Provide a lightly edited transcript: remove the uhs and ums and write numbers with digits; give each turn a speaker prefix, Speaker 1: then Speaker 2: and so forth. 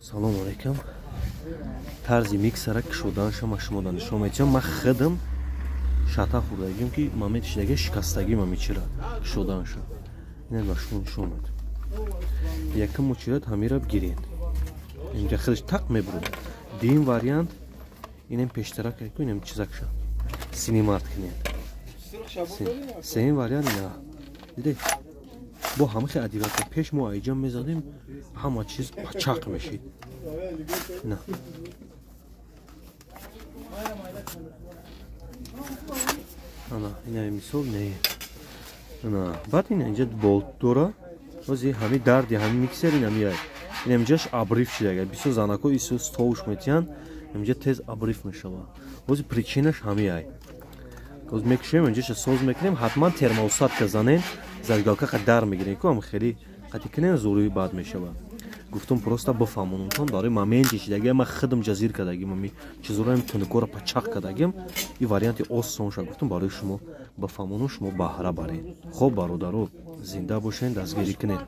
Speaker 1: Салому алайкум. Тарзи миксера кушоданша ма шумо да нишон медиҳам. Ман худам шата хӯрдагим, ки момент шидаги шикастагӣ ма мечира кушоданша. Ина ба шумо нишон медиҳам. Якум мучират ҳамира бигиред. Инҷа худаш тақ мебурад. Дуюм вариант инем пештарак ку, инем чизакша синимарт кунед. Сеюм вариант ина дидед, бо ҳамахи адивата пеш мо айҷа мезадем, ҳама чиз пачақ мешид. На, ана ина мисол не, ана баъд ина инҷа болт дора. Ози ҳами дарди ҳами миксер ина миай, ина инҷаш обрыв шидага. Бисёр занако исо стовуш метиҳанд, инҷа тез обрыв мешавад. Ози причинаш ҳамиай. Оз мекушем, инҷаша соз мекунем. Ҳатман термоусадка занен, зажигалка қа дар мегирем ку, ам хеле қати кунем, зуруи бад мешавад. Гуфтум, просто бифаҳмонумтон барои моменти шидагия. Ман худам ҷазир кардагим, ами чизораем тунукора пачақ кардагим. И варианти осонша гуфтум, барои шумо бифаҳмонум, шумо баҳра баред. Хоб, бародаро, зинда бошен, дастгирӣ кунед.